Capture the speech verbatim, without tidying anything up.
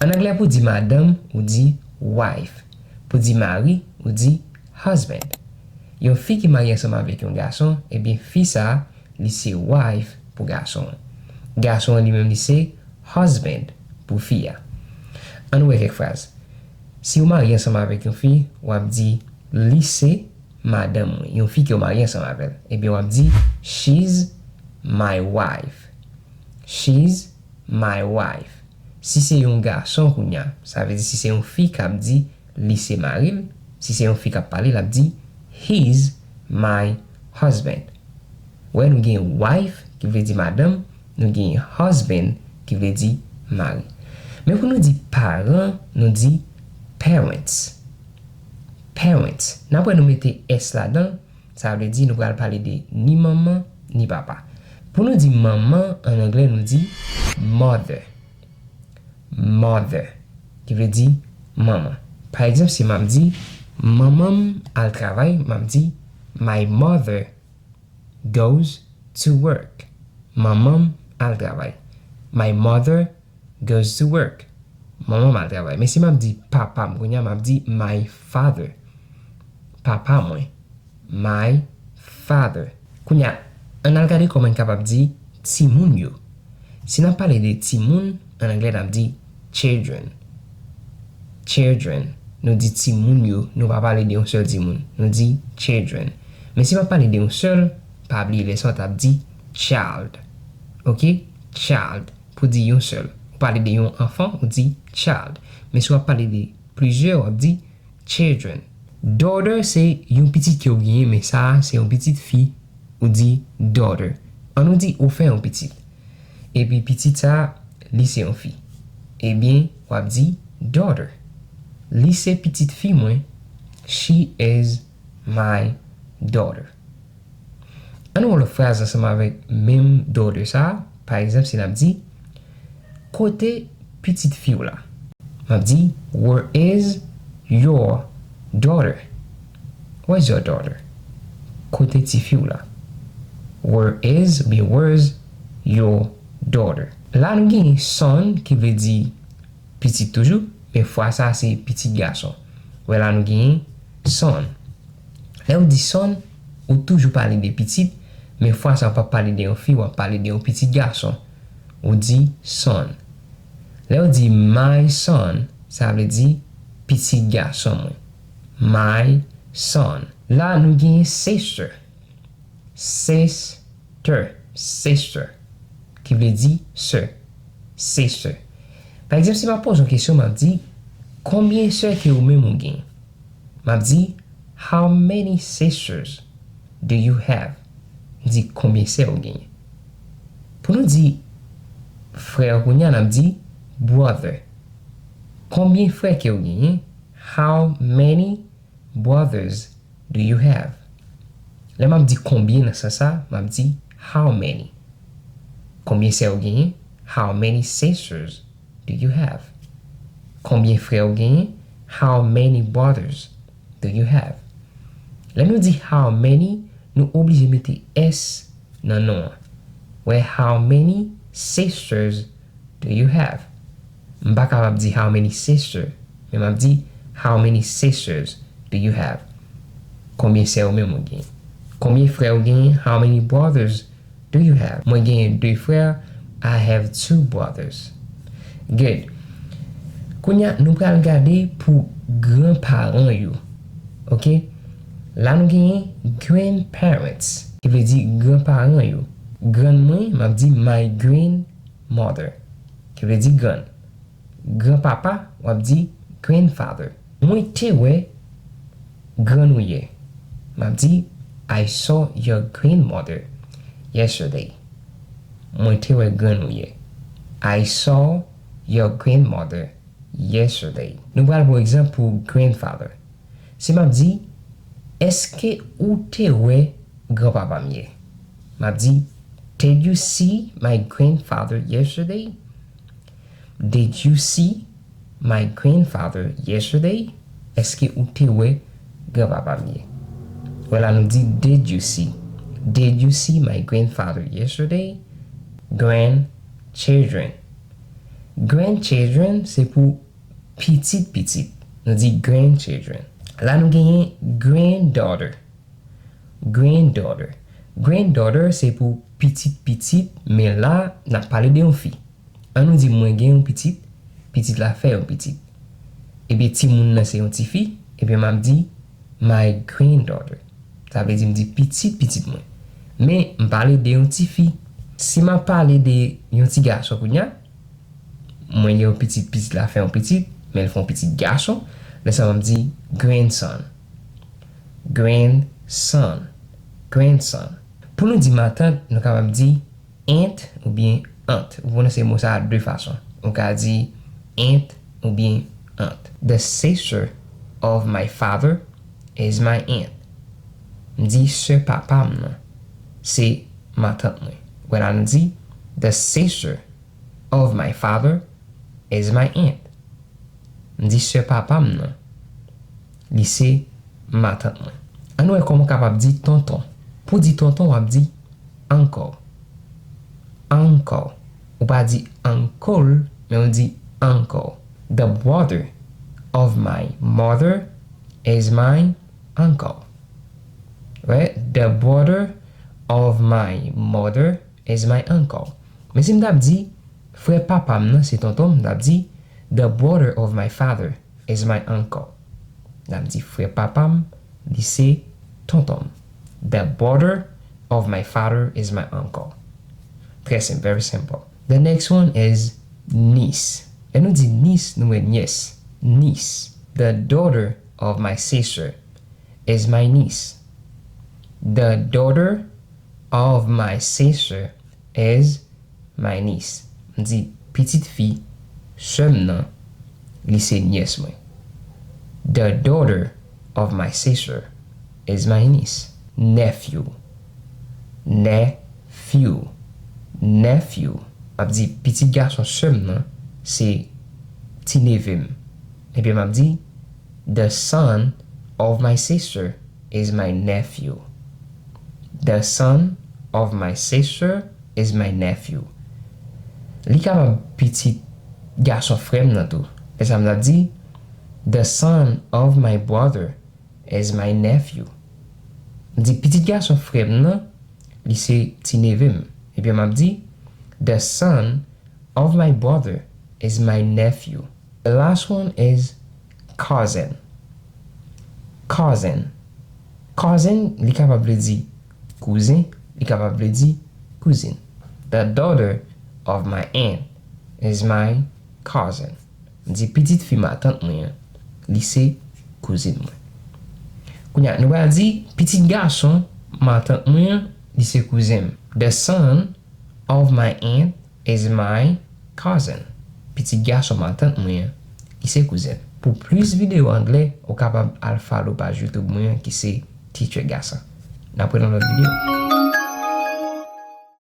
An anglè, pou di madanm, ou di wife. Pou di mari, ou di husband. Yon fi ki marye ansanm avèk yon gason, ebyen, fi sa a, li se wife pou gason an. Gason an, li menm, li se husband pou fi a. Ann wè kèk fraz. Si w marye ansanm avèk yon fi, w ap di, li se madanm mwen. Yon fi ke w marye ansanm avè l. Ebyen, w ap di, she's my wife. She's my wife. Si se yon gason kounye a, sa vle di si se yon fi k ap di li se mari l, si se yon fi k ap pale, l ap di, he's my husband. Wè, nou gen wife, ki vle di madanm, nou gen husband, ki vle di mari. Men pou nou di paran, nou di parents. Parents. N ap wè nou mete s ladan l, sa vle di nou pral pale de ni manman, ni papa. Pou nou di manman, an anglè, nou di mother. Mother, ki vle di manman. Pa egzanp, si m ap di, manman m al travay, m ap di, my mother goes to work. Manman m al travay. My mother goes to work. Manman m al travay. Men si m ap di papa m kounye a, m ap di my father. Papa mwen. My father. Kounye a, ann al gade kòman n kapab di timoun yo. Si n ap pale de timoun, an anglè n ap di children. Children. Nou di timoun yo, nou pa pale de yon sèl timoun. Nou di children. Men si m ap pale de yon sèl, pa bliye lè sa w t ap di child. Oke? Child. Pou di yon sèl. Ou pale de yon anfan, ou di child. Men si w ap pale de plizyè, w ap di children. Daughter se yon pitit ke w genyen, men sa a se yon pitit fi, ou di daughter. Ann nou di ou fè yon pitit. Epi pitit sa a, li se yon fi. Ebyen, w ap di daughter. Li se pitit fi mwen. She is my daughter. Ann wè yon lòt fraz ansanm avèk menm daughter sa a. Pa egzanp, si n ap di, kote pitit fi w la? M ap di, where is your daughter? Where's your daughter? Kote tifi w la? Where is, oubyen where's your daughter? La nou genyen son, ki vle di pitit toujou, men fwa sa a se pitit gason. Wè la nou genyen son. Lè w di son, ou toujou pale de pitit, men fwa sa a w p ap pale de yon fi, w ap pale de yon pitit gason. Ou di son. Lè w di my son, sa vle di pitit gason mwen. My son. La nou genyen sister. Sister. Sister. Ki vle di sè. Sister. Pa egzanp, si m ap poze yon kesyon, m ap di, konbyen sè ke ou menm ou genyen? M ap di, how many sisters do you have? M di, konbyen sè ou genyen? Pou nou di frè kounye a, n ap di brother. Konbyen frè ke ou genyen? How many brothers do you have? Lè m ap di konbyen nan sans sa, m ap di how many. Konbyen sè ou genyen? How many sisters do you have? Konbyen frè ou genyen? How many brothers do you have? Lè nou di how many, nou oblije mete s nan non an. Wè, how many sisters do you have? M pa kapab di how many sister, men m ap di how many sisters do you have? Konbyen sè ou menm ou genyen? Konbyen frè ou genyen? How many brothers do you have? Mwen genyen de frè. I have two brothers. Good. Kounye a, nou pral gade pou granparan yo. Oke? La nou genyen grandparents, ki vle di granparan yo. Grann mwen, m ap di my grandmother, ki vle di grann. Granpapa, w ap di grandfather. Mwen te wè grann ou yè. M ap di, I saw your grandmother yesterday. Mwen te wè grann ou yè. I saw your grandmother yesterday. Nou pral pran egzanp pou grandfather. Si m ap di, èske ou te wè granpapa m yè? M ap di, did you see my grandfather yesterday? Did you see my grandfather yesterday? Èske ou te wè granpapa m yè? Wè la nou di, did you see? Did you see my grandfather yesterday? Grandchildren. Grandchildren se pou pitit pitit. Nou di grandchildren. La nou genyen granddaughter. Granddaughter. Granddaughter se pou pitit pitit, men la n ap pale de yon fi. An nou di mwen gen yon pitit, pitit la fè yon pitit. Ebyen timoun nan se yon tifi, ebyen m ap di my granddaughter. Sa vle di m di pitit pitit mwen. Men m pale de yon tifi. Si m ap pale de yon ti gason kounye a, mwen gen yon pitit, pitit la fè yon pitit, men l fè yon pitit gason, lè sa m ap di grandson. Grandson. Grandson. Pou nou di matant, nou kapab di aunt oubyen aunt. Ou pwononse mo sa a de fason. Ou ka di aunt oubyen aunt. The sister of my father is my aunt. M di sè papa m nan se matant mwen. Wè la nou di the sister of my father is my aunt. M di sè papa m nan li se matant mwen. Ann wè kòman w kapab di tonton. Pou di tonton w ap di uncle. Uncle. Ou pa di uncle, men ou di uncle. The brother of my mother is my uncle. Right? The brother of my mother is my uncle. Men si m t ap di frè papa m nan se tonton m, m t ap di the brother of my father is my uncle. M t ap di frè papa m li se tonton m. The brother of my father is my uncle. Trè senp, very simple. The next one is niece. Lè nou di niece, nou wè nyès. Niece. The daughter of my sister is my niece. The daughter of my sister is my niece. M di pitit fi sè m nan li se nyès mwen. The daughter of my sister is my niece. Nephew. Nephew. Nephew. M ap di pitit gason sè m nan se ti neve m. Ebyen m ap di the son of my sister is my nephew. The son of my sister is my nephew. Li kapab pitit gason frè m nan tou. Lè sa m t ap di the son of my brother is my nephew. M di pitit gason frè m nan li se ti neve m. Ebyen m ap di the son of my brother is my nephew. The last one is cousin. Cousin. Cousin li kapab vle di kouzen, li kapab vle di kouzin. The daughter of my aunt is my cousin. M di pitit fi matant mwen an li se kouzin mwen. Kounye a nou pral di pitit gason matant mwen an li se kouzen m. The son of my aunt is my cousin. Pitit gason matant mwen an li se kouzen m. Pou plis videyo anglè, ou kapab al follow paj YouTube mwen an ki se Teacher Gason. N ap wè nan lòt videyo.